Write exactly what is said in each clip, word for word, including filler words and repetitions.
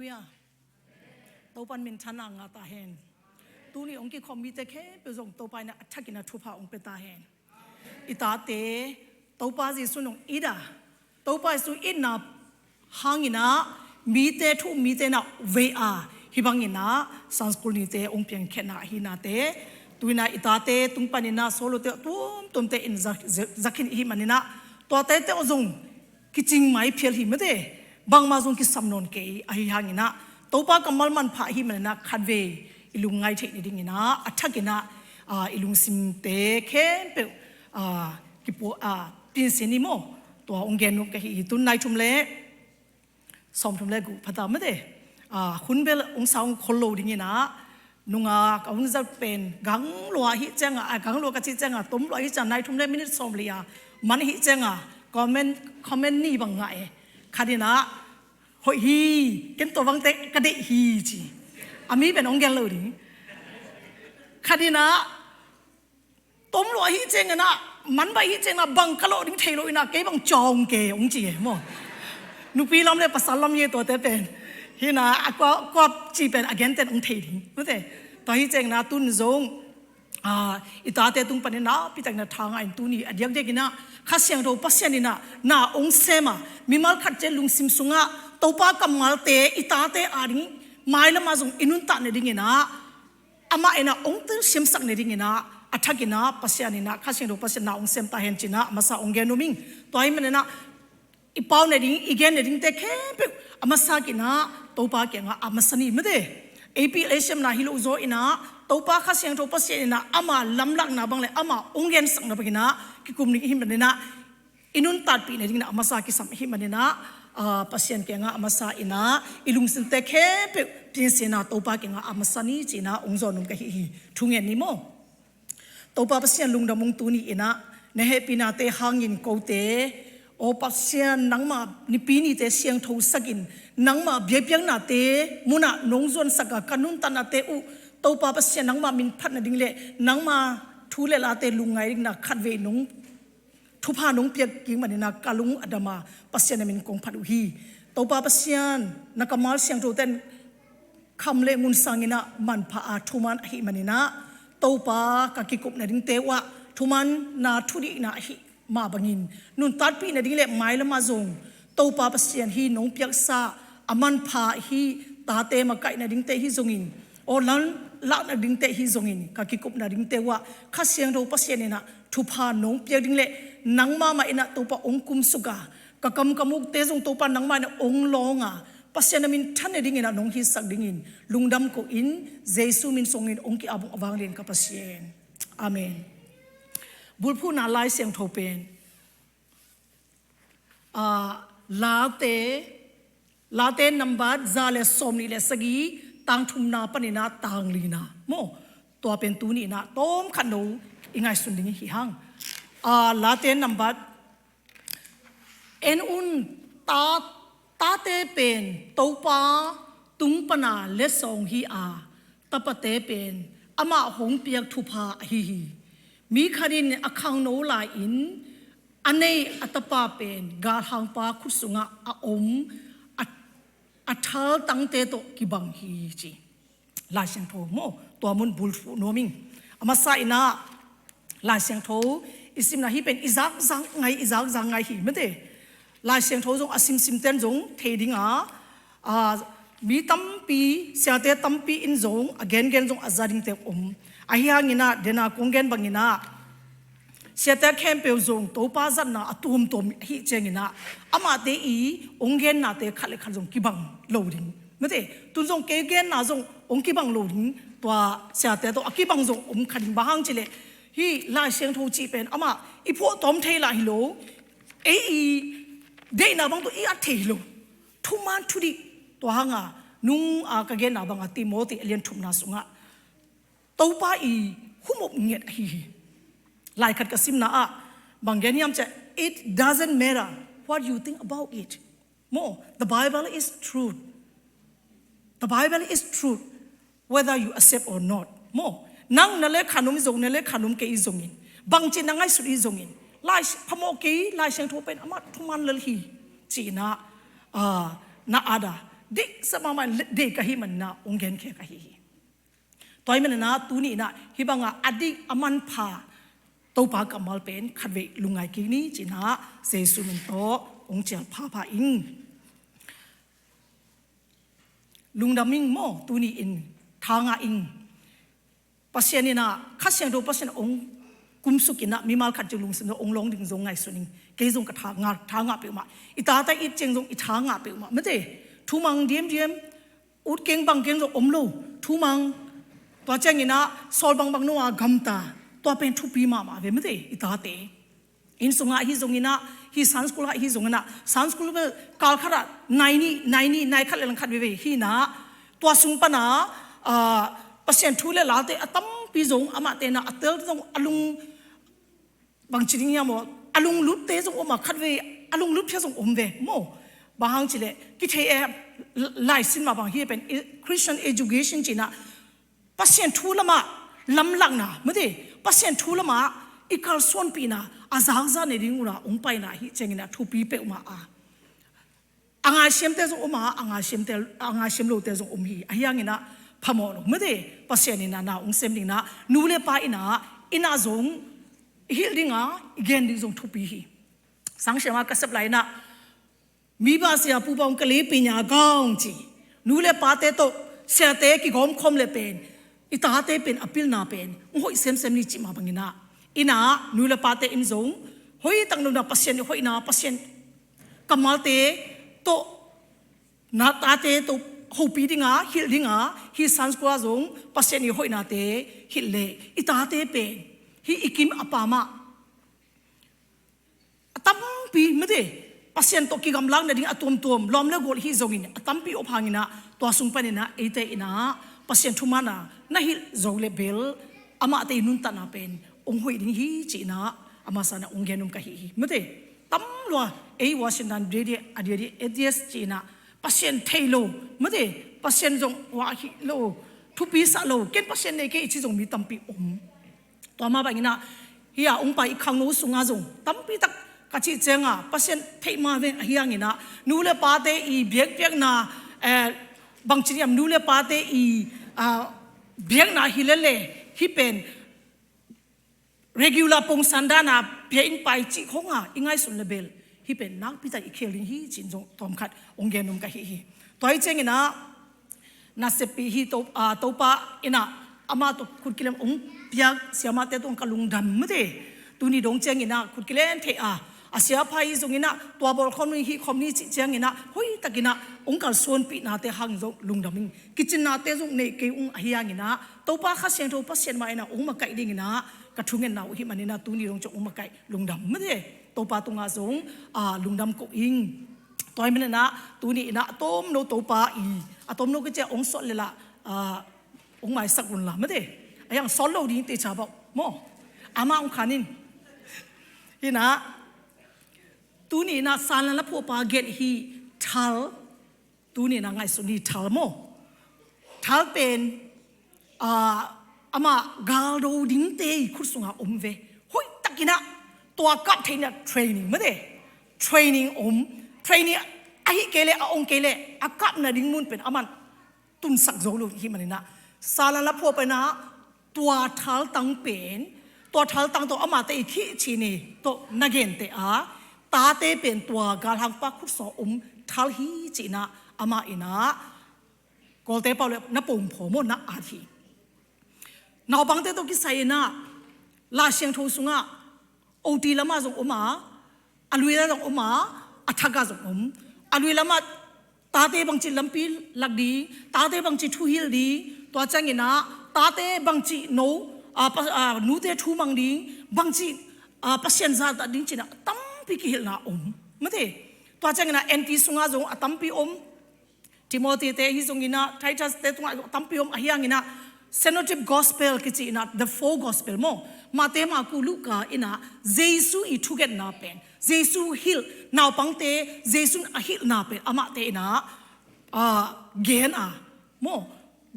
Hallelujah. Topa'n minthanna ngah ta hen. Tuni hong kikhawm mite khempeuh zong Topa in a thakin a thupha hong pia ta hen. I tate Topa Jesu in hong it a, Topa Jesu itna hangin ah mite thu, mite na vei a, hih bangin ah Sunday school nite hong piangkhiatna ahi nate, tu-in ah i tate tung panin ah solote tuamtuamte in za, za, za khin i hih manin ah tuate te zong kicing mai phial hi mate, bangmah zong kisam nawn kei. Ahi hangin ah Topa kammal manpha ahi manin ah khatvei i lungngai theih nadingin ah a thakin ah, ah, i lungsimte khempeuh, ah, kipua, ah, pinsin ni maw. Tua hong gen nuam ka hi hi. Tun nai thum le sawm thum le guk pha ta mate. Ah, hun bel hong sa hong khol lo dingin ah nungak a hun zat pen gang lua ahi ciangah, ah, gang lua ka cih ciangah tom lua ahi ciangah nai thum le minute sawm li a man ahi ciangah comment, comment ni bang ngah e. Khat in ah hoih hi, ken tua bangte ka deih hi ci. A mi pen hong gen lo ding. Khat in ah tom lua ahi ciangin ah, man baih ahi ciangin ah bang ka lawh ding thei lo in ah kei bang cawng ke hong ci e maw. Nupi lam le pasal lam hi tuate pen. Hi in ah a kua, kua ci pen a genten hong thei ding mate. Tua ahi ciangin ah tun zong, ah, i tate tung panin nakpi takin a tha ngah in tuni a diakdiakin ah Kha Siangtho Pasian in ah na hong sem a, mimal khat ciat lungsim sungah Topa kammalte i tate ading mailamah zong i nuntak nadingin ah amah in ah hong telsiamsak nadingin ah a thakin ah Pasian in ah, Kha Siangtho Pasian na hong sem ta hen ci-in ah a masa hong gen nuam ing. Tua ahih manin ah i pau nading, i gen nadingte khempeuh a masa kiangah, Topa kiangah a masa ni mate. Ei pil ei siamna hi lo zaw in ah Topa Kha Siangtho Pasian in ah ama lamlahna bang le ama hong gensakna bangin ah kikum ding i hih manin ah i nuntakpih nadingin ah a masa kisam i hih manin ah, ah, Pasian kiangah a masa in ah i lungsimte khempeuh pinsin ah Topa kiangah a masa ni ci-in ah hong zawn nuam ka hi hi. Thungen ni maw. Topa Pasian, lungdam ung, tuni in ah na hehpihnate hangin kote, aw Pasian, nangmah nipi nite siangthosak in, nangmah biakpiaknate munah nong zuansak a, ka nuntaknate uh Topa Pasian, nangmah min phat nading le nangmah thu le late lungngai dingin ah khatvei nong thupha nong piak kik manin ah ka lung a dam a, Pasian na min kong phat uh hi. Topa Pasian, na kammal siangthote in kham le ngun sangin ah manpha a thuman ahih manin ah, Topa, ka kikup nadingte uh ah thumanna thudihna ahih mah bangin nuntakpih nading le mailamah zong Topa Pasian, hih nong piaksa a manpha hih tate makaih nadingte hi zongin, aw lamlak nadingte hi zongin, ka kikup nadingte uh ah Kha Siangtho Pasian in ah thupha nong piak ding le nangmah mah in ah Topa hong kumsuk a, ka kam ka mukte zong Topa nangmah in ah hong lawng a, Pasian na minthan nadingin ah nong hitsak dingin lungdam ko-in, Jesu min suangin hong ki-ap ung, a vanglian ka Pasian. Amen. Bulphuhna Lai Siangtho pen, ah, Late, Late nambat za le sawmnih le sagih, tang thumna panin ah tang lina maw. Tua pen tuni in ah tawmkhat no i ngaihsun ding hi hang. Ah, Late nambat En un, ta, tate pen Topa tung pana letsong hi a, tapate pen amah hong piak thupha ahi hi. Mi khat in a khangno lai-in a nei a tapa pen galhangpa khut sungah a om a, a thaltangte tawh kibang hi ci. Lai Siangtho maw, tua mun bulphuh nuam ing. A masa in ah Lai Siangtho i simna hih pen i zakzak ngai, i zakzak ngai hi mate. Lai Siangtho zong a simsimte'n zong thei ding a, a, mi tampi, siate tampi in zong a gengen zong a za dingte om. Ahi hangin ah, den a kong gen bangin ah, siate khempeuh zong Topa zatna a tuamtuam ahih ciangin ah, amahte i hong gennate khat le khat zong kibang lo ding. Mate, tun zong kei genna zong hong kibang lo ding, tua siate tawh a kibang zong om kha ding. Bang hang cih leh hih Lai Siangtho cih pen amah i phuahtawm thei lah hi lo, ei i deihna bang tawh i at thei hi lo. Thuman thudih, tua hang a nung a ka genna bang a Timothy a lian thumna sungah Topa i hum up ngiat ahi hi. Lai khat ka simna ah bang gen hiam cih leh, "It doesn't matter what you think about it." Maw, the Bible is truth. The Bible is truth, whether you accept or not. Maw, nang na lekha nuam zong, na lekha nuam kei zongin, bangci na ngaihsut hi zongin, Lai, phamawh kei, Lai Siangtho pen amah thuman lel hi, ci-in ah, ah, na at a, Diksa mahmah in deih ka hih manin ah hong genkhia ka hi hi. Tua ahih manin ah tuni in ah hih bangah a dik a manpha Topa kammal pen khatvei lungngai kik ni ci-in ah Jesu min tawh hong cial phapha ing. Lungdam ing maw, tuni in tha ngah ing. Pasian in ah, Kha Siangtho Pasian hong kumsuk in ah mimal khat ciang lungsim tawh hong lawng ding zong ngaihsun ing. Kei zong ka tha ngah, tha ngah peuhmah. I tate it ciang zong i tha ngah peuhmah. Mate, thumang diamdiam, ut keng bang keng zong om lo. Thumang, tua ciangin ah sawl bangbang no a gamta. Tua pen thupi mahmah ve mate, i tate. Inn sungah ahi zongin ah, hih Sunday school ah ahi zongin ah, Sunday school bel kal khatah nai nih, nai nih, nai khat le lang khat veve hi in ah, tua sung panah, ah, Pasian thu le late a tampi zong amahte in ah a tel zong a lung bangci ding hiam aw, a lunglutte zong om a, khatvei a lunglut phiat zong om ve maw. Bang hang cih leh kithei e, laisin mah bang hi pen Christian education ci-in ah Pasian thu lamah lamlahna, mate, Pasian thu lamah i kalsuanpihna a zakzak nei ding un ah hong paina hi ciangin ah thupi peuhmah a. A ngaisiamte zong om a, a ngaisiamte, a ngaisiam lote zong om hi. Ahi hangin ah phamawh lo, mate, Pasian in ah na hong sem ding in ah, nu le pa in ah, in ah zong i hilh ding a, i gen ding zong thupi hi. Sangsiam a ka sep lai in ah, mi ba sia pu ba hong ka lepi nya gaung ci. Nu le pate tawh siate kigawm khawm le pen, i tate pen a pilna pen hong hoih semsem ni cih mah bangin ah, in ah nu le pate in zong hoih tak nopna Pasian i hoihna, Pasian kammalte tawh na tate tawh hopih ding a, hilh ding a, hih Sunday school ah zong Pasian i hoihnate hilh le i tate pen hih i kim a pamah a tampi, mate, Pasian tawh kigamlak nading a tuamtuam, lawm le gual hi zongin a tampi om hangin ah, tua sung panin ah eite in ah Pasian thumanna na hilh zo le bel amahte i nuntakna pen hong hoih ding hi ci-in ah a masa in ah hong gen nuam ka hi hi. Mate, tam lua, ei Washington D C a diakdiak atheist ci-in ah Pasian thei lo, mate, Pasian zong wah hi lo, thupi sah lo, ken Pasian nei kei i ci zong mi tampi om. Tua mah bangin ah, hih a hong pai i khangno sungah zong tampi tak ka cih ciangah Pasian theih mah veng ahi hangin ah, nu le pate i biakpiakna, eh, bangci hiam, nu le pate i, ah, biakna hi lele, hih pen regular pongsan dan a bia in pai cih khong a i ngaihsun le bel, hih pen nakpi tak i khel ding hi ci-in zong tawmkhat hong gen nuam ka hi hi. Tua hi ciangin ah, naseppih hi To, ah, Topa in ah amah tawh khut kilem hong piak siamahte tawh ka lungdam, mate. Tuni dong ciangin ah khut kilen thei a, a siapha hi zongin ah tua bawl khawm ni, hih khawm ni cih ciangin ah hoih takin ah hong kalsuanpihnate hang zong lungdam ing. Kicinnate zong nei kei ung, ahi hangin ah Topa Kha Siangtho Pasian mah in ah hong makaih dingin ah ka thungetna uh hi manin ah tuni dong ciang hong makaih lungdam, mate. Topa tungah zong, ah, lungdam ko ing. Tua hi manin ah tuni in ah a tomno Topa i, a tomno ka ci a, hong sawt le lah, ah, hong maisak un la, mate. A hiang sawt lo ding te ca bauh maw. Amah hong khan in. Hi in ah, tuni in ah Sanlan la phuahpa gen hi thal, tuni in ah ngaihsun hi thal maw. Thal pen, ah, amah galdo dingte i khut sungah om ve. Hoih takin ah tua kap theihna training, mate. Training om. Training ahi kei leh, a ong kei leh, a kapna ding mun pen aman tunsak zo lo hi manin ah, Sanlan la phuahpa in ah tua thaltang pen, tua thaltang tawh amahte i khihci ni tawh na gente a, tate pen tua galhangpa khut sungah om thal hi ci-in ah amah in ah Kawlte pau le na pongphaw maw, na at hi. Naupangte tawh kisai in ah Lai Siangtho sungah O T lamah zong om a, a lui lamah zong om a, a thakah zong om. A lui lamah tate bangci lampi lak ding, tate bangci thuhilh ding, tua ciangin ah tate bangci no, ah, pa, ah, nute thu mang ding, bangci, ah, Pasian zahtak ding ci-in ah tampi kihilhna om, mate. Tua ciangin ah N T sungah zong a tampi om. Timothy te hi zongin ah, Titus te tungah tampi om, ahi hangin ah Synoptic Gospel kici in ah, the four Gospel maw, Matthai, Marka, Luka in ah Jesu i thugenna pen, Jesu hilh, naupangte Jesu in a hilhna pen amahte in ah, ah, gen a maw,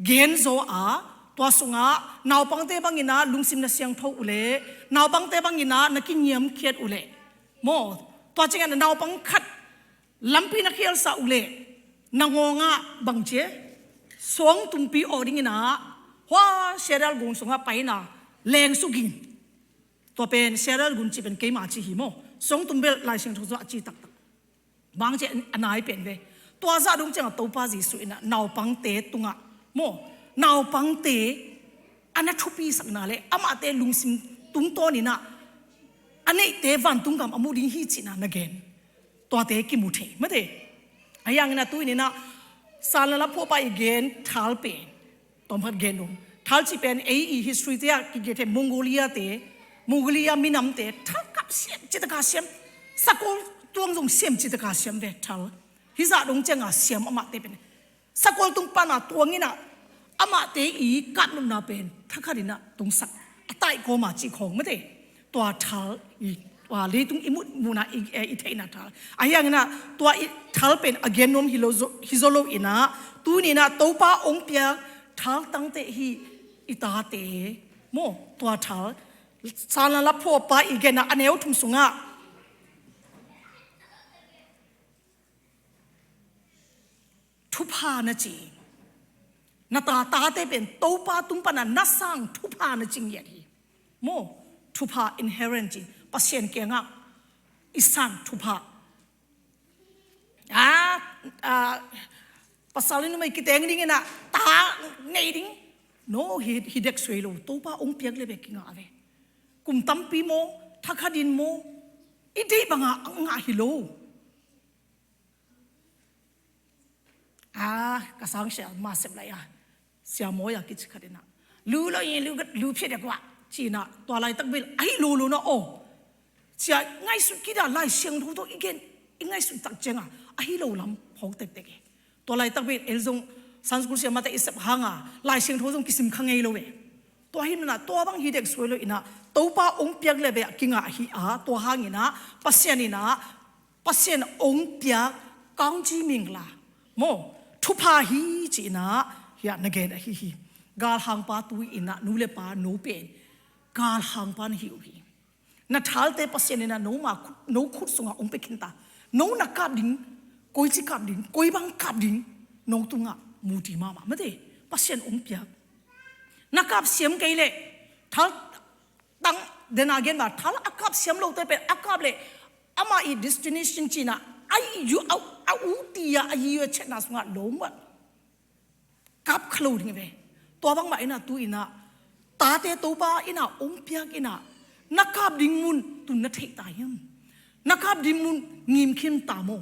gen zaw a, tua sungah naupangte bangin ah lungsim na siangtho uh leh, naupangte bangin ah na kiniamkhiat uh leh maw, tua ciangin ah naupang khat lampi na khialsah uh leh, Nangawn ah bang ci e, suangtumpi aw dingin ah hua Seattle gun sungah pai-in ah leng suk in. Tua pen Seattle gun cih pen keima ci hi maw. Suangtum bel Lai Siangtho sungah a ci taktak. Bang ci a nai pen ve. Tua zah dong ciangah Topa Jesuh in ah naupangte tungah maw, naupangte a na thupisakna le amahte lungsim tungtawn in ah a neihte vantung gam a mu ding hi cihna na gen. Tuate kimu thei mate. Ahi hangin ah tu-in ah Salna Laphuahpa i gen thal pen tawmkhat gen dong. Thal cih pen ei i history te ah kigen thei, Mongolia te, Mongolia minamte thal kap siam, citaka siam. Sakol tuang zong siam, citaka siam ve thal. Hih zah dong ciangah siam amahte pen. Sakol tung pana tuang in ah amahte i kapnopna pen thakhat in ah tungsak, a taih kawma cih khawng mate. Tua thal i, tua leitung i mut muna i, eh, i theihna thal. Ahi hangin ah tua i thal pen a gen nuam hi lo zo, hi zo lo in ah tuni in ah Topa hong piak thal tangte hi. I tate maw, tua thal Salna Laphuahpa i genna a neu thum sungah thupha na ci. Na ta, tate pen Topa tung pana na sang thupha na ci ngiat hi. Maw, thupha inherent ci. Pasian kiangah i sang thupha. Ah, ah, pasal in numei kiteng dingin ah ta nei ding. No, hi, hi dek suai lo. Topa hong piak le bek kingah ve. Kum tampi maw, thakhatin maw, i deih banga a ngah hi lo. Ah, ka sang sia ma sep lai a. Sia mawi a kici khat in ah, lu lo in lu, lu phiat dek wah ci-in ah, tua laitak bel ahi lo lo na aw. Sia ngaihsut kida Lai Siangtho tawh i gen, i ngaihsut tak ciangah ahi lo lam phawk tektek e. Tua laitak bel el zong Sunday school siamate i sep hanga Lai Siangtho zong kisim kha ngei lo e. Tua hi in ah tua bang hi dek suai lo in ah Topa hong piak le bek kingah hi a, tua hangin ah Pasian in ah Pasian hong piak kaungci mingla maw, thupha hi ci-in ah hiah na gen ahi hi. Galhangpa tu-in ah nu le pa no pen galhangpa na hi uh hi. Na thalte Pasian in ah no ma khut, no khut sungah hong pia khin ta. No na kap ding, koici kap ding, koi bang kap ding, no tungah muti mahmah mate. Pasian hong piak. Na kap siam kei leh thal tang, den a gen ba, thal a kap siam lote pen a kap leh amah i destination ci-in ah a yu, a, a uti a, a yi a chetna sungah lo mah kap kha lo ding ve. Tua bangmah in ah tu-in ah tate Topa in ah hong piak in ah na kap ding mun tun na theih ta hiam? Na kap ding mun ngim khin ta maw?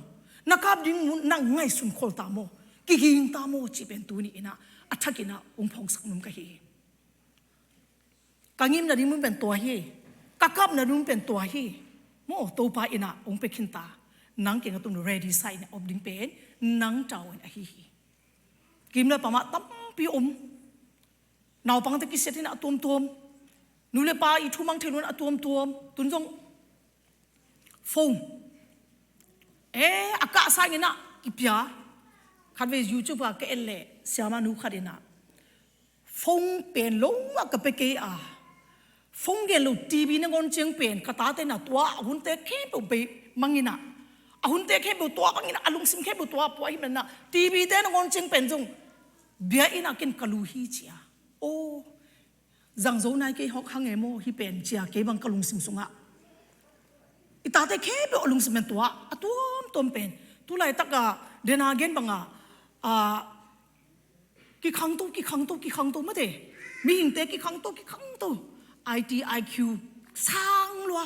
Na kap ding mun na ngaihsun khol ta maw? Kiging ta maw cih pen tuni in ah a thakin ah hong phawksak nuam ka hi hi. Ka ngimna ding mun pen tua hi. Ka kapna ding mun pen tua hi. Maw, Topa in ah hong pia khin ta. Nang kiangah tun ready sa in ah om ding pen nang tavuan ahi hi. Kim le pamah tampi om. Naupangte kiset in ah a tuamtuam. Nu le pa i thumang thei lo in ah a tuamtuam. Tun zong phone. Eh, a kah sangin ah kipia. Khatvei YouTube ah ka en leh siamah nu khat in ah phone pen lo mah ka pia kei a, phone gen lo TV nangawn ciang pen ka tate in ah tua a hunte khempeuh bei mang in ah, a hunte khempeuh tua bangin ah a lungsim khempeuh tua pua hi man in ah TV te nangawn ciang pen zong bia in ah ken ka lu hi ci a. Oh, zangzo nai kei hawk hang e maw hih pen ci a, kei bang ka lungsim sungah. I tate khempeuh a lungsim pen tua a tuamtuam pen. Tu laitak a den a gen banga, ah, kikhangto, kikhangto, kikhangto mate. Mihingte kikhangto, kikhangto. IT IQ sang lua.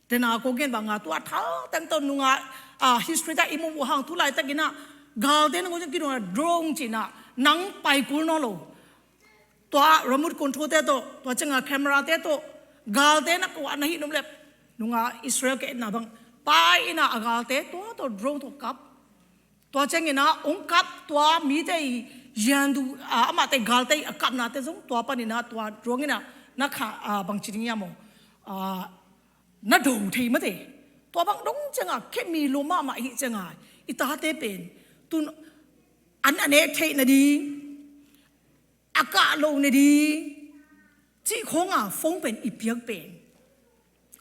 Tena ko gen banga tua thal teng tawh nunga, ah, history ta i mu uh hang tu laitakin ah galte nangawn ciang kidong a drone ci-in ah nang pai kul nawn lo. Tua remote control te tawh, tua cianga camera te tawh galte na kuah na hih nop leh nunga Israel ka etna bang pai in ah a galte tua tawh drone tawh kap. Tua ciangin ah hong kap tua mite i ziandu, ah, amahte galte i a kapnate zong tua panin ah tua drone in ah na kha, ah, bangci ding hiam maw, ah, na do thei mate. Tua bang dong cianga khemi lo mahmah ahih cianga i tate pen tun an a nek theih nading, a kah lo nading cih khawnga phone pen i piak pen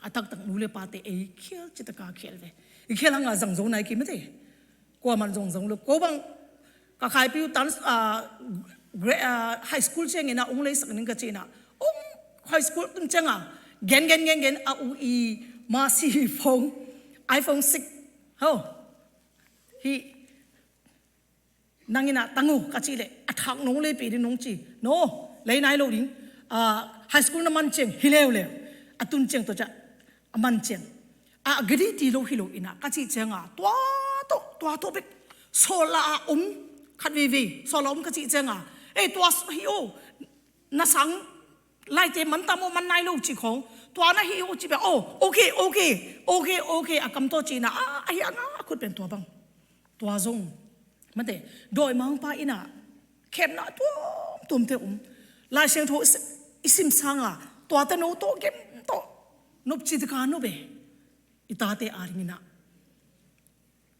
a taktak nu le pate ei khial citaka khial ve. I khial hanga zangzo nai kei mate. Kuaman zong zong lo. Ko bang ka khaipi uh tan, ah, gra-, ah, high school ciangin ah ung leisak ning ka ci-in ah, ung high school tun ciang ah gen gen gen gen, a u i masi phone, iPhone six ho hi. Nang in ah tang uh ka cih leh a thak nong leipih ding nong ci. No, lei nai lo ding. Ah, high school na man ciang hi leuleu. A tun ciang tawh ciah a man ciang a gadi ti lo hi lo in ah ka cih ciang ah tua tawh, tua tawh bek sawla a om khat veivei, sawla om ka cih ciang ah, "Ei, tua hi aw, na sang laite man tam aw, man nai lo," ci khong. "Tua na hi aw," ci bek, "Oh, okay, okay, okay, okay," a kam tawh ci in ah, a, a hi a nga a khut pen tua bang. Tua zong mate, dawimangpa in ah khemna tuamtuamte um. Lai Siangtho i sim, i sim sang ah tuate no tawh gem tawh nopci tek a nop e. I tate a ding in ah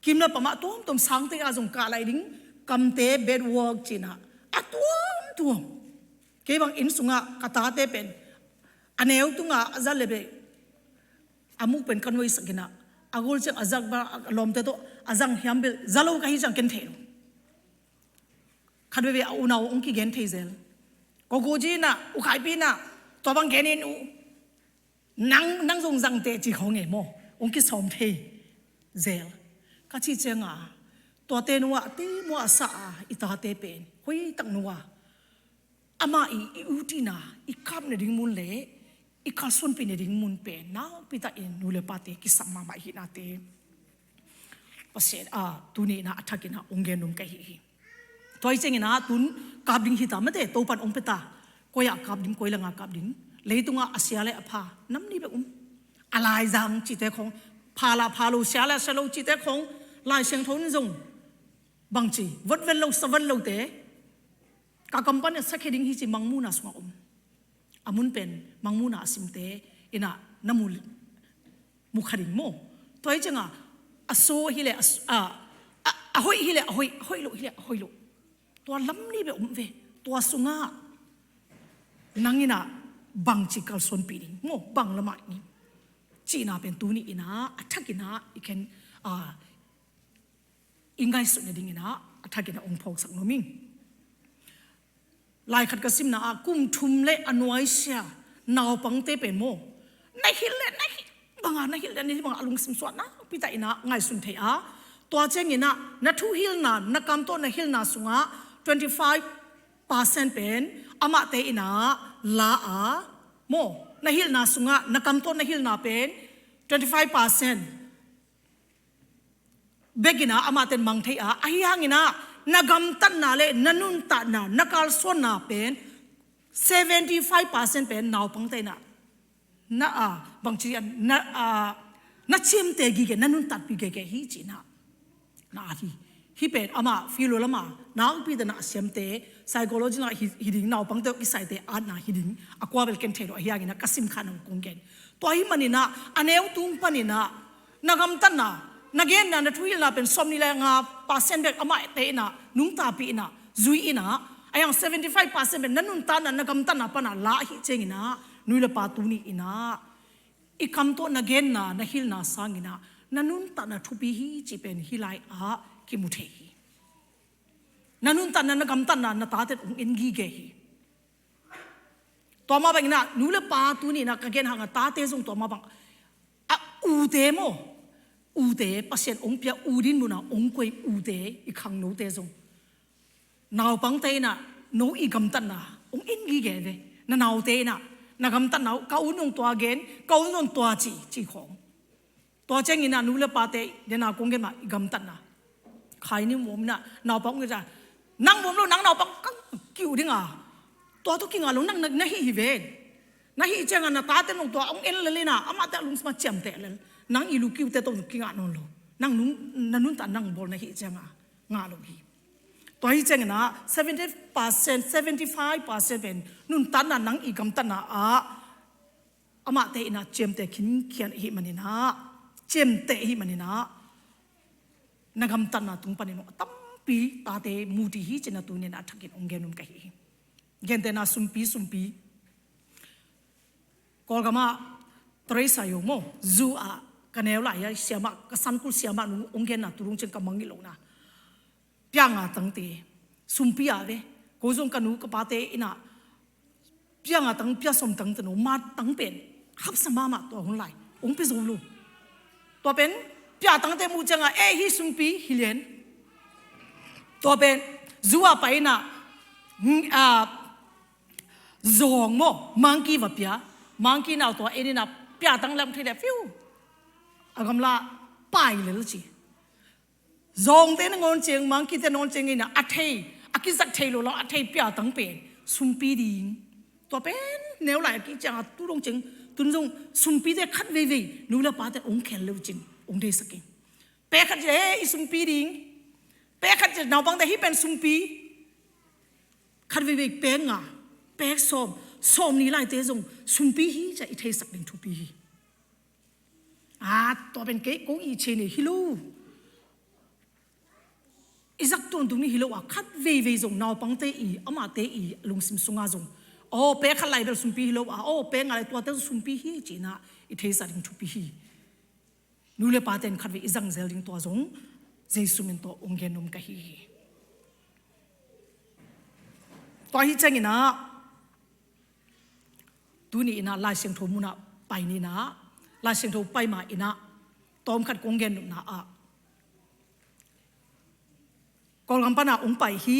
kimna pamah tuamtuam, sangte a zong kah lai ding, kamte, bad word ci in ah a tuamtuam. Kei bang inn sungah ka tate pen a neu tungah a zat le beh a muk pen ka nuaisak in ah, a gol ciang a zak bang a lawmte tawh a zang hiam bel za lo ka hi ciang ken thei lo. Khat veivei a unau ong kigen thei zel. Ko Guji in ah, U Khaipi in ah, tua bang gen in uh, nang, nang zong zang teh ci khong e maw, ong kisawm thei zel. Ka cih ciang ah tuate nu ah te mua a sa a i tate pen hoih tak nu ah amah i, i ut ina, i kap nading mun le i kalsuanpih nading mun pen nakpi takin nu le pate kisam mahmah hi nate. Pasian a, tuni in ah a thak in ah ong gen nuam ka hi hi. Tua hi ciangin ah tun kap ding hi ta mate, Topan ong pia ta. Koi ah kap ding, koi langa kap ding. Leitungah a sia le a pha nam ni bek um. A laizang cihte khong, pha la pha lo, sia la sia lo cihte khong, Lai Siangtho in zong bangci votvet lo, savat lote, ka company a sakhia ding hi ci Mangmuhna sungah om. A mun pen Mangmuhna a simte in ah na mu, mu kha ding maw. Tua hi ciangah a so hileh a s-, a, a, a hoih hileh a hoih, a hoih loh hileh a hoih loh. Tua lam ni bek om ve. Tua sungah nang in ah bangci kalsuanpih ding maw, bang lamah ding cihna pen tuni in ah a thak in ah i khen, a, i ngaihsut nading in ah a thak in ah ong phawksak nuam ing. Lai khat ka simna ah kum thum le a nuaisia naupangte pen maw, na hilh le na hilh banga, na hilh le na hilh banga a lungsim suah nakpi tak in ah ngaihsun thei a. Tua ciangin ah na thuhilhna, na kam tawh na hilhna sungah twenty five percent pen amahte in ah la a, maw, na hilhna sungah na kam tawh na hilhna pen twenty five percent bek in ah amahte in mang thei a, ahi hangin ah na gamtatna le na nuntakna, na kalsuanna pen seventy five percent pen naupangte in ah na, a, bangci a, na, a, na ciamteh gige, na nuntakpih gige hi ci in ah na at hi. Hih pen amah field lama nakpi tak in ah a siamte, psychology in ah hi, hi ding, naupangte kisaite atna hi ding, a kua bel ken thei lo, ahi hangin ah ka sim kha nang kong gen. Tua ahih manin ah a neu tung panin ah na gamtatna, na genna, na thuhilhna pen sawmnih le nga percent bek amahte in ah nungtapih in ah, zui in ah, ahi hang seventy five percent pen na nuntakna, na gamtatna pan ah la ahih ciangin ah, nu le pa, tuni in ah i kam tawh na genna, na hilhna sangin ah na nuntakna thupi hi cih pen hih lai ah kimu thei hi. Na nuntakna, na gamtatna na tate in ong en gige hi. Tua mah bangin ah nu le pa, tuni in ah ka gen hang a, tate zong tua mah bang, a, ute maw, ute, Pasian ong pia u dinmun ah ong koih ute, i khangnote zong naupangte in ah no i gamtatna ong en gige ve. Na naute in ah na gamtatna uh, ka u in zong tua gen, ka u in zong tua ci, ci khong. Tua ciangin ah nu le pate, den a kong gen mah, i gamtatna, khai ni muam in ah naupang ong gen a, nang muam lo, nang naupang kang kiu ding a, tua tawh kingah lo, nang na, na hih hi ven. Na hih ciangah na tate in zong tua ong en lel in ah, amahte a lungsim ah ciamteh lel. Nang i lu kiute tawh kingah nawn lo. Nang nun, na nuntak nang bawl na hih ciangah ngah lo hi. Tua hi ciangin ah seventy percent, seventy five percent pen nuntakna, nang i gamtatna ah amahte in ah ciamteh khinkhian ahih manin ah, ciamteh ahih manin ah, na gamtatna tung panin a tampi tate mu ding hi ci-in ah tuni in ah a thakin ong gen nuam ka hi hi. Gentehna, sumpi, sumpi. Kawlgam ah Teresa Yong maw, zu ah ka neu lai a siamah, ka sankul siamah nu ong genna tu dong ciang ka mangngilh lohna. pia nga tangte, sumpi a ve. Ko zong ka nu ka pate in ah pia nga tang, pia sawm tang tano, ma tang pen hapsa mahmah tua hun lai. Ong pia zo lo. Tua pen pia tangte muh ciangah, eh, hih sumpi hi lian. Tua pen zu a pai in ah, mm, ah, zawng maw, monkey va pia. Monkey in ah tua en in ah pia tang lam thei le fiu, a gamla pai lel ci. Zawngte nangawn ciang, monkeyte nangawn ciang in ah a thei, a kizat thei lo lam a thei pia tang pen sumpi ding. Tua pen neu lai a kiciang a tu dong ciang, tun zong sumpite khat veivei nu le pate ong khel le uh cin ong deisak in. Pek khat ci, eh, i sumpi ding. Pek khat ci, naupangte hih pen sumpi. Khat veivei pek nga, pek sawm, sawm ni laite zong sumpi hi ci-a i theisak ding thupi hi. Ah, tua pen kei kong i cih nei hi lo. I zak tuamtuam ni hi lo a, khat veivei zong naupangte i, amate i lungsim sungah zong, aw, pek khat lai bel sumpi hi lo a, aw, pek nga lai tuate zong sumpi hi ci-in ah i theisak ding thupi hi. Nu le pate in khat vei i zangzel ding tua zong Jesu min tawh ong gen nuam ka hi hi. Tua hi ciangin ah, tuni in ah Lai Siangtho mun ah pai ni in ah, Lai Siangtho pai ma in ah, tawmkhat kong gen nopna ah, Kawlgam pan ah ong pai hi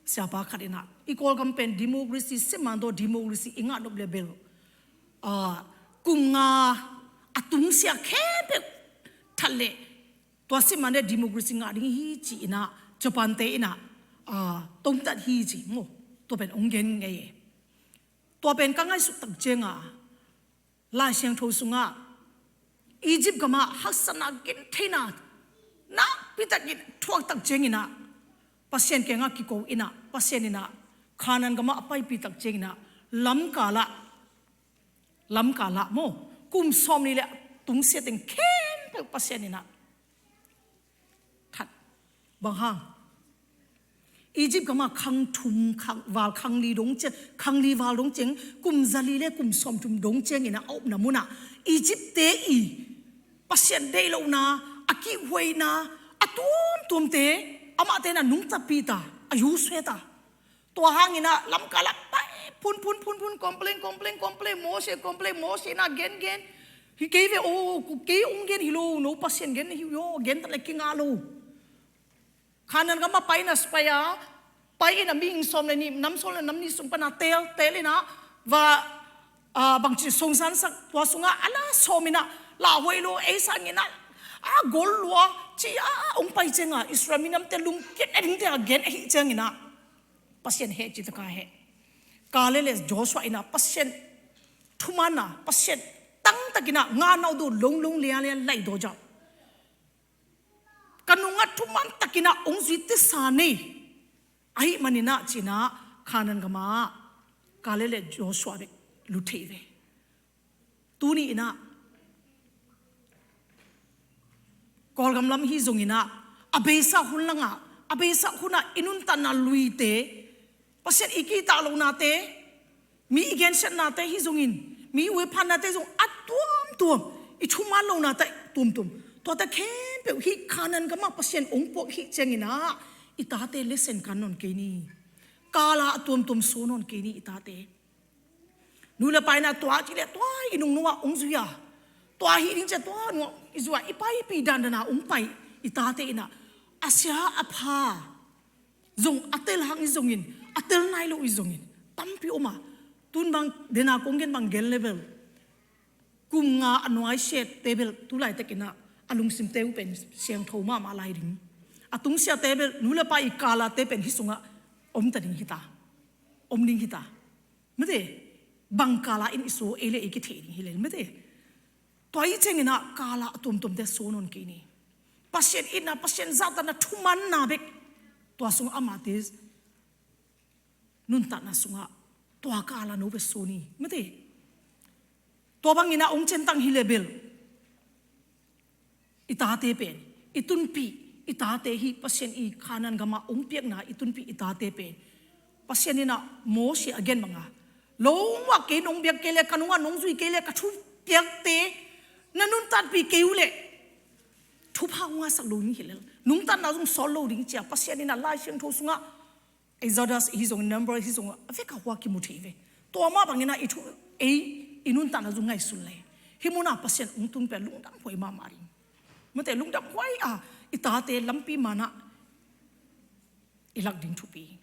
siapa khat in ah, i Kawlgam pen democracy, siman tawh democracy i ngah nop le bel, ah, kum nga a tungsiah khempeuh that leh tua siman le democracy ngah ding hi ci-in ah, Japan-te in ah, ah, tomtat hi ci maw. Tua pen ong gen ngei e. Tua pen ka ngaihsut tak ciangah, Lai Siangtho sungah Egypt gamah haksatna gentheihna nakpi takin thuak tak ciangin ah, Pasian kiangah kiko in ah, Pasian in ah Kanaan gamah a paipih tak ciangin ah, lamkal ah, lamkal ah maw, kum sawm ni le tungsiah teng khempeuh Pasian in ah that. Bang hang? Egypt gamah khang thum, khang val, khang li dong ciang, khang li val dong ciang, kum zali le kum sawmthum dong ciangin ah a upna munah Egypt-te i Pasian deih lohna, a kihhuaina, a tuamtuamte amahte in ah nungtapih ta, a yusuet ta. Tua hangin ah lamkal ah pai phun phun phun phun, complain, complain, complain, Moses, complain, Moses in ah gen gen. Hi kei ve aw, kei ong gen hi lo, no Pasian gen hi aw, gen ta le kingah lo. Kanaan gamah pai in ah, pai a, pai in ah mihing sawm le nih, nam sawm le nam nih sung pan ah teel, teel in ah va, ah, bangci songsansak, tua sungah a la sawm in ah, lauhuai lo, ei sangin ah, a gol lua ci-a ong pai ciangah, Israel minamte lungkiat a dingte a gen ahih ciangin ah, Pasian heh ci taka heh. Kaleb le Joshua in ah Pasian thuman a, Pasian tangtakin ah nga nau do longlong lialia lai do jap. Ka nungah thuman takin ah ong zui tisa nei. Ahih manin ah ci-in ah Kanaan gamah Kaleb le Joshua bek lut thei ve. Tuni in ah Kawlgam lam hi zongin ah, a beisa hun langah, a beisa hunah i nuntakna luite, Pasian i kihtak lohnate, mi i gensiatnate hi zongin, mi i uephanate zong a tuamtuam, i thuman lohnate tuamtuam, tuate khempeuh hih Kanaan gamah Pasian ong puak hih ciangin ah, i tate lesen kan nawn kei ni. Kala a tuamtuam so nawn kei ni i tate. Nu le pa in ah tua ci le tua i nungnuah ong zui a, tua hih ding ci a tua nuah i zui a, i paipih dandan a ong pai i tate in ah, a sia a pha zong a tel hang i zongin, a tel nai lo i zongin tampi om a. Tun bang dena kong gen bang gen level, kum nga a nuaisiate bel tu laitakin ah a lungsimte uh pen siangtho mahmah lai ding. A tungsiate bel nu le pa i kalate pen hih sungah om ta ding hi ta, om ding hi ta. Mate, bang kala in i so ei le ei kithei ding hi le mate. Tua i ciangin ah kala a tuamtuamte so nawn kei ni. Pasian itna, Pasian zahtakna, thumanna bek tua sungah amahte nuntakna sungah tua kala no bek so ni mate. Tua bangin ah ong centang hi le bel, i tate pen, i tunpih i tate, hih Pasian i Kanaan gamah ong piakna i tunpih i tate pen, Pasian in ah Mose a gen banga, lo muah kei nong biak kei le, ka nungah nong zui kei le, ka thupiakte na nuntakpih kei uh leh thupha ong ngahsak lo ni hi lel. Nuntakna zong sawt lo ding cia Pasian in a Lai Siangtho sungah Exodus hi zong, Number hi zong, a vek a hua kimu thei ve. Tua mah bangin a i thu, ei i nuntakna zong ngaihsun le hi munah Pasian ong tun pen lungdam huai mahmah ding. Mate lungdam huai a i tate lampi manah i lak ding thupi.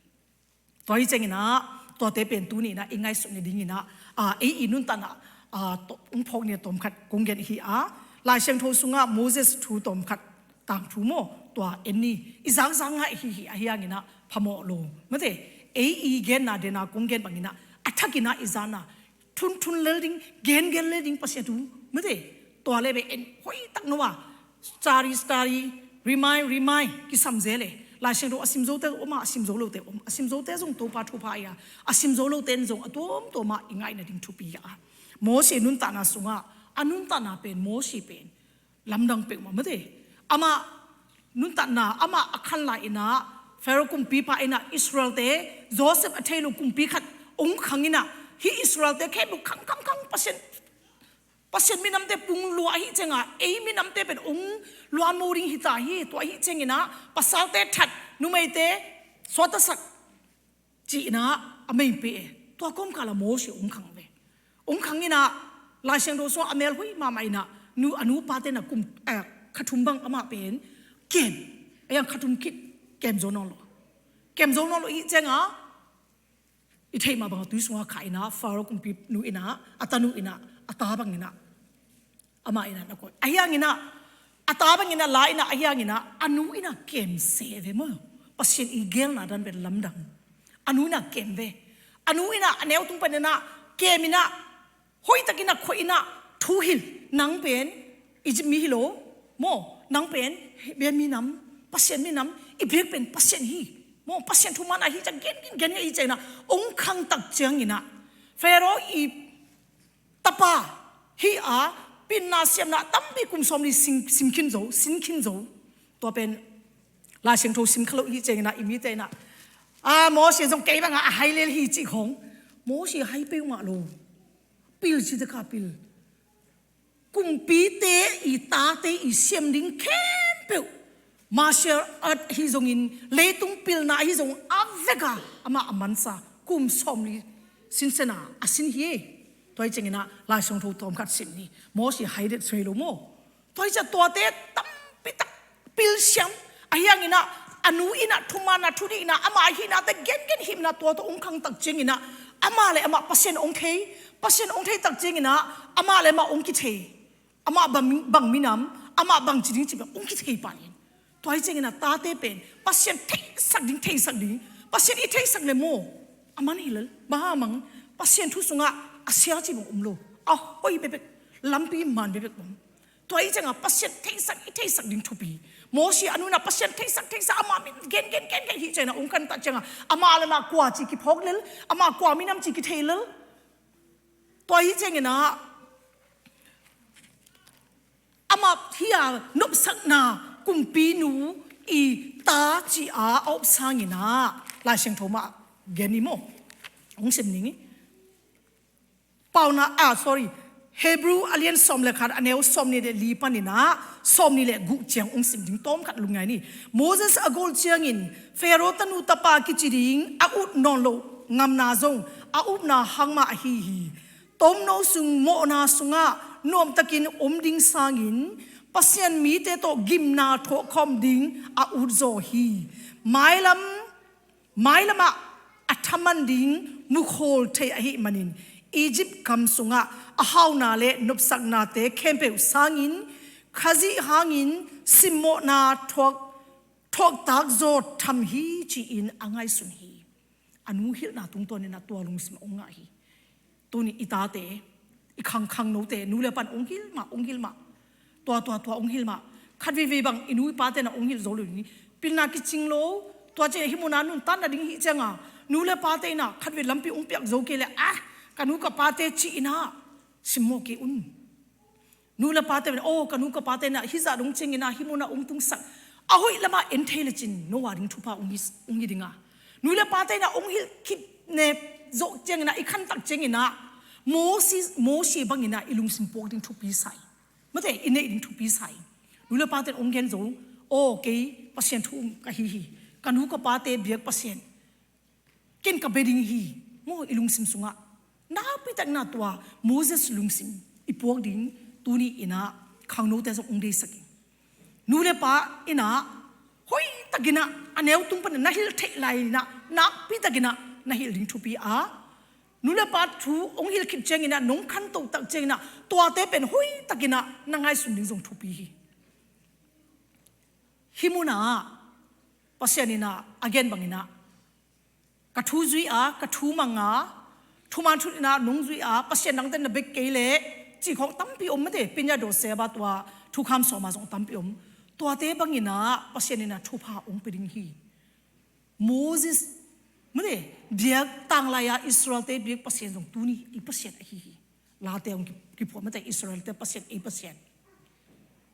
Tua hi ciangin ah tuate pen tuni in ah i ngaihsut ni dingin ah, ah, ei i nuntakna, ah, to-, ong phawk ni tawmkhat kong gen hi a, Lai Siangtho sungah Moses thu tawmkhat tangthu maw, tua en ni. I zakzak ngah hi hi a hiangin ah phamawh lo. Mate, ei i genna dena kong gen bangin ah a thakin ah i zana thunthun lel ding, gengen lel ding Pasian thu. Mate, tua le be en hoih tak no a, study, study, remind, remind kisam zel e. Lai Siangtho a sim zote om a, a sim zo lote om. A sim zote zong Topa thupha a, a sim zo lote in zong a tuamtuam ah i ngaihna ding thupi a. Mose nuntakna sungah a nuntakna pen, Mose pen lamdang peuhmah. Mate, amah nuntakna, amah a khan lai in ah Pharaoh kumpipa in ah Israelte, Joseph a thei lo kumpi khat ong khang in ah, hih Israelte khempeuh khang, khang, khang, Pasian, Pasian minamte pung lua ahi ciangah ei minamte pen ong luanmo ding hi ta hi. Tua ahi ciangin ah pasalte that, numeite suaktasak ci-in ah a mei peh e. Tua kawmkal ah Mose ong khang ve. Ong khang in ah Lai Siangtho sungah a mel hoih mahmah in ah, nu, a nupate in ah kum, eh, kha thum bang amah pen kem, a hiang kha thum khit kem zo nawn lo. Kem zo nawn lo ahi ciangah i theih mah bangah tui sungah khah in ah Pharaoh kumpi nu in ah, a tanu in ah, a ta bangin ah amah in ah na koih. A hiangin ah a ta bangin ah la in ah, a hiangin ah a nu in ah kem se ve maw. Pasian i gelna dan pen lamdang. A nu in ah kem ve. A nu in ah a neu tung panin ah kem in ah hoih takin ah khuah in ah thuhilh, nang pen Egypt mi hi lo maw, nang pen Hebru minam, Pasian minam, i biak pen Pasian hi maw, Pasian thuman ahi ciang gen, gen, gen ahi ciangin ah ong khang tak ciangin ah Pharaoh i tapa hi a, pilna siamna tampi kum sawmli sin, sin khin zo, sin khin zo. Tua pen Lai Siangtho sim kha lo hi ciangin ah i mite in ah, a, Mose zong kei bangah a hai lel hi cih khong. Mose hai peuhmah lo. Pil ci te ka pil. Kumpite i tate i siam ding khempeuh, martial art hi zongin, leitung pilna hi zong, a vek a amah a mansa kum sawmli sinsen a a sin hi. Tua hi ciangin ah Lai Siangtho tawmkhat sim ni. Mose hai det suai lo maw. Tua hi ciang tuate tampi tak pilsiam. A hiangin ah a nu in ah thuman ah thudih in ah ama ahihnate gengen himna tua tawh ong khang tak ciangin ah amah le amah Pasian ong thei, Pasian ong thei tak ciangin ah amah le amah ong kithei. Amah bang, bang minam, amah bang ci ding ci bang ong kithei pah in. Tua hi ciangin ah tate pen Pasian theisak ding, theisak ding. Pasian i theisak le maw, a man hi lel. Bang hang, Pasian thu sungah a sia ci bang om lo. A hoih bekbek, lampi man bekbek om. Tua hi ciangah Pasian theisak, i theisak ding thupi. Mose a nu in ah Pasian theisak, theisak, amah min gen, gen, gen, gen hi ciangin ah ong khang tak ciangah amah le amah kua ci kiphawk lel, amah kua minam ci kithei lel. Tua hi ciangin ah amah hi a nopsakna kumpinu i ta ci a a op sangin ah Lai Siangtho mah gen ni maw. Ong sim ning i. Paunak, ah, sorry. Hebru a lian sawm le khat, a neu sawmnih le li panin ah sawmnih le guk ciang ong sim ding tawmkhat lungngai ni. Moses a gol ciangin Pharaoh tanu tapa kici ding a ut nawn loh ngamna zong a upna hang mah ahi hi. Tomno sung mawhna sungah nuamtakin om ding sangin Pasian mite tawh gimna thuak khawm ding a ut zaw hi. Mailam, mailamah a thaman ding mukhawl thei ahih manin Egypt gam sungah a hauna le nopsaknate khempeuh sangin Khazih hangin simmawhna thuak, thuaktak zaw tham hi ci-in a ngaihsun hi. A nu hilhna tungtawnin ah tua lungsim ong ngah hi. Tuni i tate, i khangkhang note, nu le pan ong hilh mah, ong hilh mah. Tua, tua, tua ong hilh mah. Khat veivei bang i nu i pate in ah ong hilh zo lo ni. Pilna kicing lo, tua ciang hih muna nuntakna ding hi ciangah nu le pate in ah khat vei lampi ong piak zo kei le, ah, ka nu ka pate ci-in ah simmawh kei un. Nu le pate in, oh, ka nu ka pate in ah hih zah dong ciangin ah hih muna ong tungsak. A hoih lamah en thei lecin no a ding thupha ong hi, ong hi ding a. Nu le pate in ah ong hilh khit ne zawh ciangin ah, i khan tak ciangin ah Moses, Mose bangin ah i lungsim puak ding thupi sa hi. Mate, i neih ding thupi sa hi. Nu le pate in ong gen zo, Aw, kei Pasian thu um ka hi hi. Ka nu ka pate biak Pasian ken ka bia ding hi, maw, i lungsim sungah. Nakpi takin ah tua Moses lungsim i puak ding tuni in ah khangnote zong hong deihsak ing. Nu le pa in ah hoihtakin ah a neu tung panin na hilh theih lai in ah nakpi takin ah na hilh ding thupi a, nu le pa thu hong hilh khit ciangin ah nong khanto tak ciangin ah tuate pen hoihtakin ah na ngaihsun ding zong thupi hi. Hih munah Pasian in ah a gen bangin ah ka thu zui a, ka thu mang a, thuman thut in ah nong zui a, Pasian dangte na bia kei leh cih khawng tampi om, mate, Pinya Do Seba tua thukham sawm ah zong tampi om. Tuate bangin ah Pasian in ah thupha hong pia ding hi. Moses, mate, biak tanglai a Israelte biak Pasian zong tuni i Pasian ahi hi. Late hong ki, kiphuah, mate, Israelte Pasian, ei Pasian.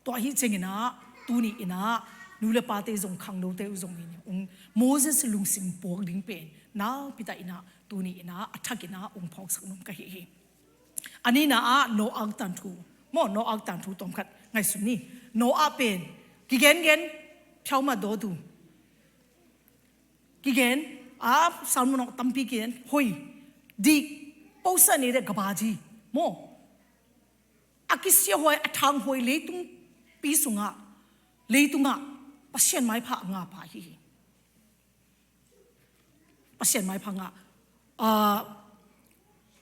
Tua ahi ciangin ah tuni in ah nu le pate zong khangnote uh zong in hong Moses lungsim puak ding pen nakpi takin ah tuni in ah a thakin ah hong phawksak nuam ka hi hi. A nihna ah Noah tangthu, maw, Noah tangthu tawmkhat ngaihsun ni. Noah pen kigengen phiauma dawtu kigen a, Salmon ah tampi kigen, hoih, dik, posa ni de gaba ji, maw, a kisiahuai, a thanghuai leitungpi sungah, leitungah Pasian maipha a nga pa hi hi. Pasian maipha nga. Ah,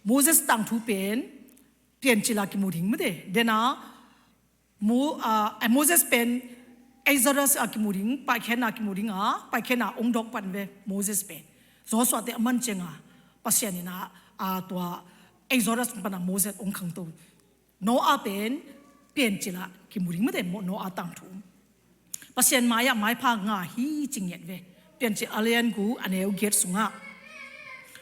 Moses tangthu pen Piancil ah kimu ding, mate, dena Mo, ah, eh, Moses pen Exodus ah kimu ding, Paikhiatna ah kimu ding a, Paikhiatna ah hong dawk pan ve Moses pen. Joshua te a man ciangin ah Pasian in ah, ah, tua Exodus pan ah Moses hong khangto. Noah pen Piancil ah kimu ding, mate, maw, Noah tangthu. Pasian mai-ah maipha nga hi ci ngiat ve. Piancil a lian guk a neu giat sungah,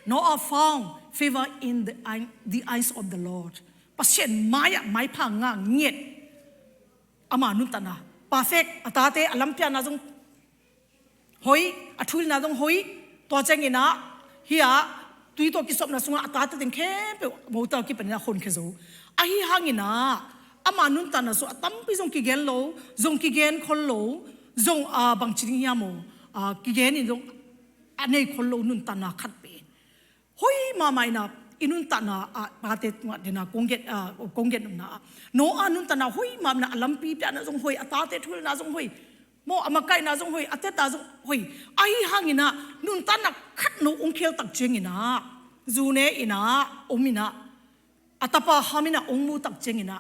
Noah found favor in the eye, the eyes of the Lord. Pasian mai-ah maipha nga ngiat. Ama nuntakna perfect, a tate a lampiakna zong hoih, a thuhilhna zong hoih. Tua ciangin ah hih ah tui tawh kisopna sungah a tate teng khempeuh mote ah kipanin ah honkhia zo. Ahi hangin ah ama nuntakna sungah a tampi zong kigen lo, zong kigen khol lo, zong, ah, bangci ding hiam maw, ah, kigen in zong a nei khol lo nuntakna khat pen hoih mahmah in ah i nuntakna ah tate tungah dena kong gen, ah, kong gen nopna ah Noah nuntakna hoih mahmah in ah, a lampi piakna zong hoih, a tate thuhilhna zong hoih, maw, a makaihna zong hoih, a teta zong hoih. Ahi hangin ah nuntakna khat no hong khial tak ciangin ah, zu ne in ah om in ah, a tapa Ham in ah hong mu tak ciangin ah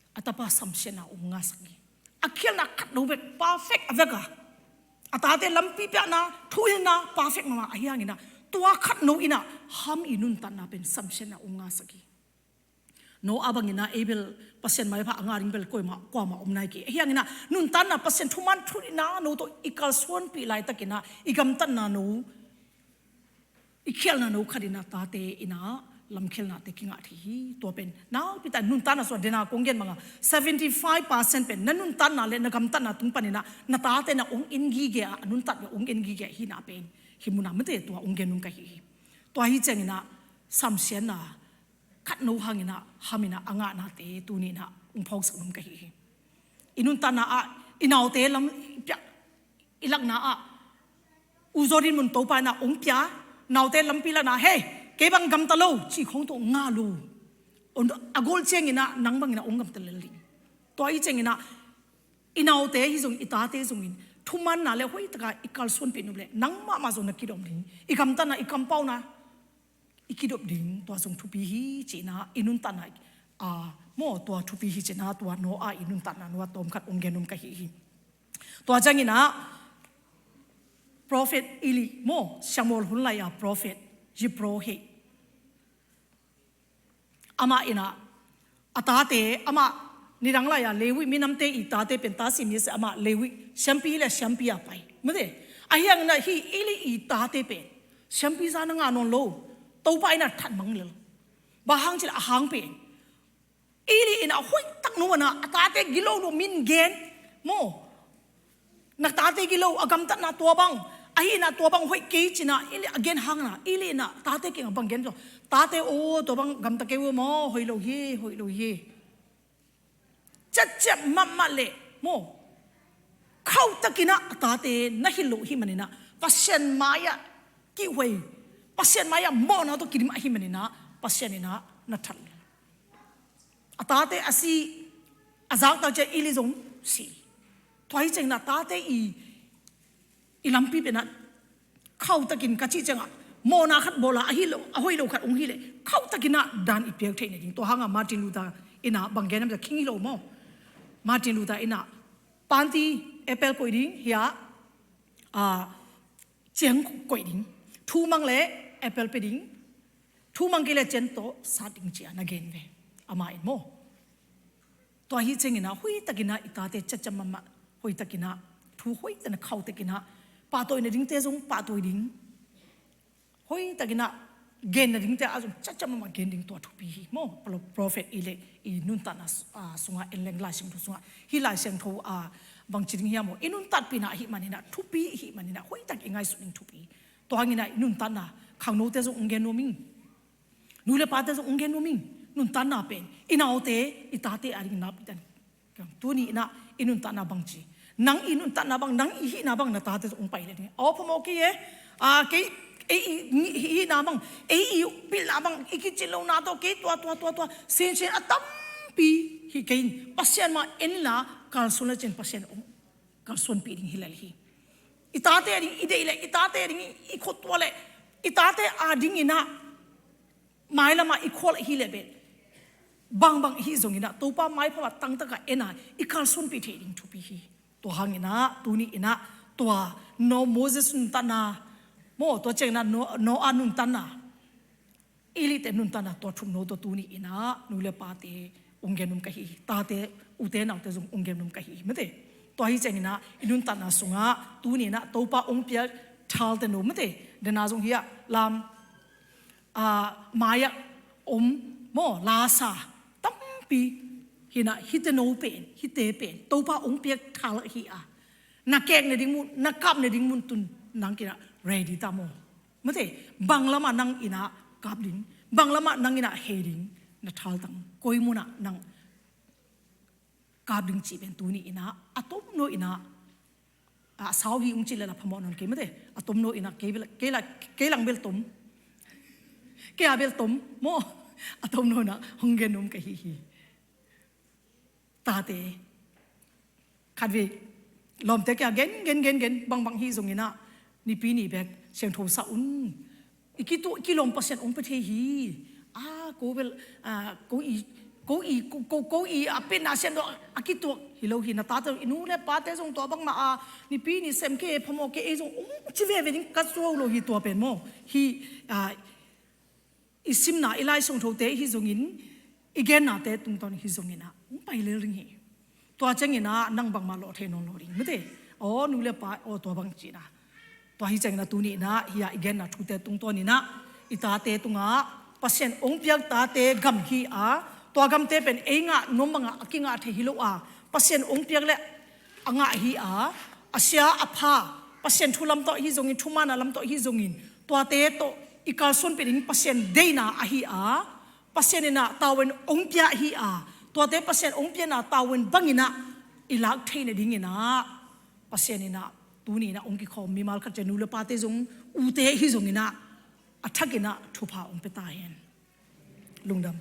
a tapa samsiatna hong ngasak hi. A khialna khat no bek perfect a vek a, a tate lampi piakna, thuhilhna perfect mahmah ahi hangin ah tua khat no in ah Ham i nuntakna pen samsiatna hong ngasak hi. Noah bangin ah ei bel Pasian maipha a nga ding bel kuamah, kuamah om nai kei. Ahi hangin ah nuntakna, Pasian thuman thut in ah no tawh i kalsuanpih laitakin ah i gamtatna no, i khialhna no khat in ah tate in ah lamkhialnate kingah thei hi. Tua pen nakpi takin nuntakna sungah dena kong gen bangah seventy five percent pen na nuntakna le na gamtatna tung panin ah na tate na hong en gige a, a nuntakna hong en gige a hihna pen hih munah, mate, tua hong gen nuam ka hi hi. Tua ahi ciangin ah samsiatna khat no hangin ah Ham in ah a ngahnate tuni in ah hong phawksak nuam ka hi hi. I nuntakna ah i naute lam piak, i lakna ah u Jordan mun Topa in ah hong pia, naute lampi lakna, hei, kei bang gamta lo cih khawng tawh nga lo. A gol ciangin ah nang bangin ah hong gamta lel ding. Tua ahi ciangin ah i naute hi zongin, i tate zongin thumanna le hoih taka i kalsuanpih nop leh nang mahmah zong na kidop ding, i gamtatna, i kampauna i kidop ding, tua zong thupi hi ci-in ah i nuntakna, ah, maw, tua thupi hi ci-in ah tua Noah i nuntakna nuah tawmkhat hong gen nuam ka hi hi. Tua ciangin ah prophet Eli, maw, Samuel hun lai-a prophet, Yitro hei, amah in ah a tate, amah nidang lai-a Levi minamte i tate pen ta sim hi se, amah Levi siampi hi leh siampi a pai, mate. Ahi hangin ah hih Eli i tate pen siampi za na ngah nawn lo. Topa in ah thatmang lel. Bang hang cih leh a hang pen Eli in ah hoih tak no in ah a tate gilo lo min gen, maw, na tate gilo, a gamtatna tua bang, ahi in ah tua bang hoih kei ci-in ah Eli a gen hangin ah Eli in ah tate kiangah bang gen, tate aw, tua bang gamta kei un maw, hoih lo hi, hoih lo hi. Ciapciap mahmah leh, maw, Khauhtakin ah a tate na hilh loh ahih manin ah Pasian mai-ah kihhuai, Pasian mai-ah mawhna tawh kidim ahih manin ah Pasian in ah na that. A tate a si, a zaktak ciang i li zong si. Tua hi ciangin ah tate i, i lampi pen ah khauhtakin ka cih ciangah mawhna khat bawl a, a hi lo, a hoih lo khat hong hi leh khauhtakin ah dan i piak theih nading. Tua hangah Martin Luther in ah bang gen hiam cih leh, King hi lo maw, Martin Luther in ah panti, apple koih ding, hiah, a, ciang koih ding, thu mang leh apple pia ding, thu mang kei leh ciang tawh sat ding ci-a na gen ve. Amah in maw, tua hi ciangin ah hoihtakin ah i tate ciatciat mahmah, hoihtakin ah thu hoihtakin ah khauhtakin ah pahtawi nadingte zong pahtawi ding, hoihtakin ah gen nadingte ah zong ciatciat mahmah gen ding, tua thupi hi maw. Pro-, prophet i leh i nuntakna s-, a, sungah en leng Lai Siangtho sungah, hih Lai Siangtho, a, bangci ding hiam maw, i nuntakpihna ahih manin ah, thupi ahih manin ah hoihtak i ngaihsut ding thupi. Tua hangin ah i nuntakna, khangnote zong hong gen nuam ing, nu le pate zong hong gen nuam ing, nuntakna pen i naute, i tate a ding nakpi tak. Tuni in ah i nuntakna bangci, nang i nuntakna bang, nang i hihna bang na tate zong hong pai lel ding. Aw, phamawh kei e, a, kei, ei i hihna bang, ei i pilna bang, i kicin lohna tawh kei tua, tua, tua, tua, sinsin a tampi hi kei in, Pasian mai en inla kalsuan le cin Pasian hong kalsuanpih ding hi lel hi. I tate a ding i deih leh, i tate a ding i khuatua leh, i tate a dingin ah mailamah i khual hi leh bel, bangbang i hih zongin ah Topa maipha ah tangtaka en a i kalsuanpih theih ding thupi hi. Tua hangin ah tuni in ah tua Noah, Moses nuntakna maw, tua ciangin ah No-, Noah nuntakna, Elite nuntakna, tua thumno tawh tuni in ah nu le pate hong gen nuam ka hi hi. Tate, ute naute zong hong gen nuam ka hi hi, mate. Tua hi ciangin ah i nuntakna sungah tuni in ah Topa hong piak thalte no, mate, dena zong hiah lam, a, mai-ah om maw, lasa tampi hi in ah, hihte no pen, hihte pen Topa hong piak thal ahi a, na kek nading mun, na kap nading mun tun nang in ah ready ta maw. Mate, bang lamah nang in ah kap ding, bang lamah nang in ah hei ding, na thaltang koi munah nang kap ding cih pen tuni in ah a tomno in ah, a, sau hi ung cih leh la phamawh nawn kei, mate, a tomno in ah kei bel, kei la, kei lang bel tom, kei a bel tom maw, a tomno in ah hong gen nuam ka hi hi. Tate, khatvei lawmte kiangah gen, gen, gen, gen, bangbang hi zongin ah Nipi ni bek siangtho sa un. I kituak, i kilawm Pasian hong pia thei hi. A, ko bel, a, ko i, ko i, ko, ko, ko i a pen na siam dawh a kituak hi lo hi. Na tate, i nu le pate zong tua bangmah a, Nipi ni sem kei, phamawh kei, ei zong hong ci veve ding ka suah lo hi tua pen maw. Hi, a, i simna, i Lai Siangthote hi zongin, i gennate tungtawn hi zongin ah hong pai lel ding hi. Tua ciangin ah nang bangmah lawh thei nawn lo ding, mate. Aw, nu le pa, aw, tua bang cihna. Tua hi ciangin ah tuni in ah hi-a i genna thute tungtawn in ah i tate tungah Pasian hong piak tate gam hi a, tua gamte pen ei ngah nuam bangah a kingah thei hi lo a, Pasian hong piak leh a ngah hi a, a sia a pha, Pasian thu lam tawh hi zongin, thumaanna lam tawh hi zongin, tuate tawh i kalsuanpih ding Pasian deihna ahi a, Pasian in ah tavuan hong pia hi a, tuate Pasian hong piakna tavuan bangin ah i lak theih nadingin ah Pasian in ah tuni in ah hong kikhawm mimal khat ciang nu le pate zong, ute hi zongin ah a thakin ah thupha hong pia ta hen. Lungdam.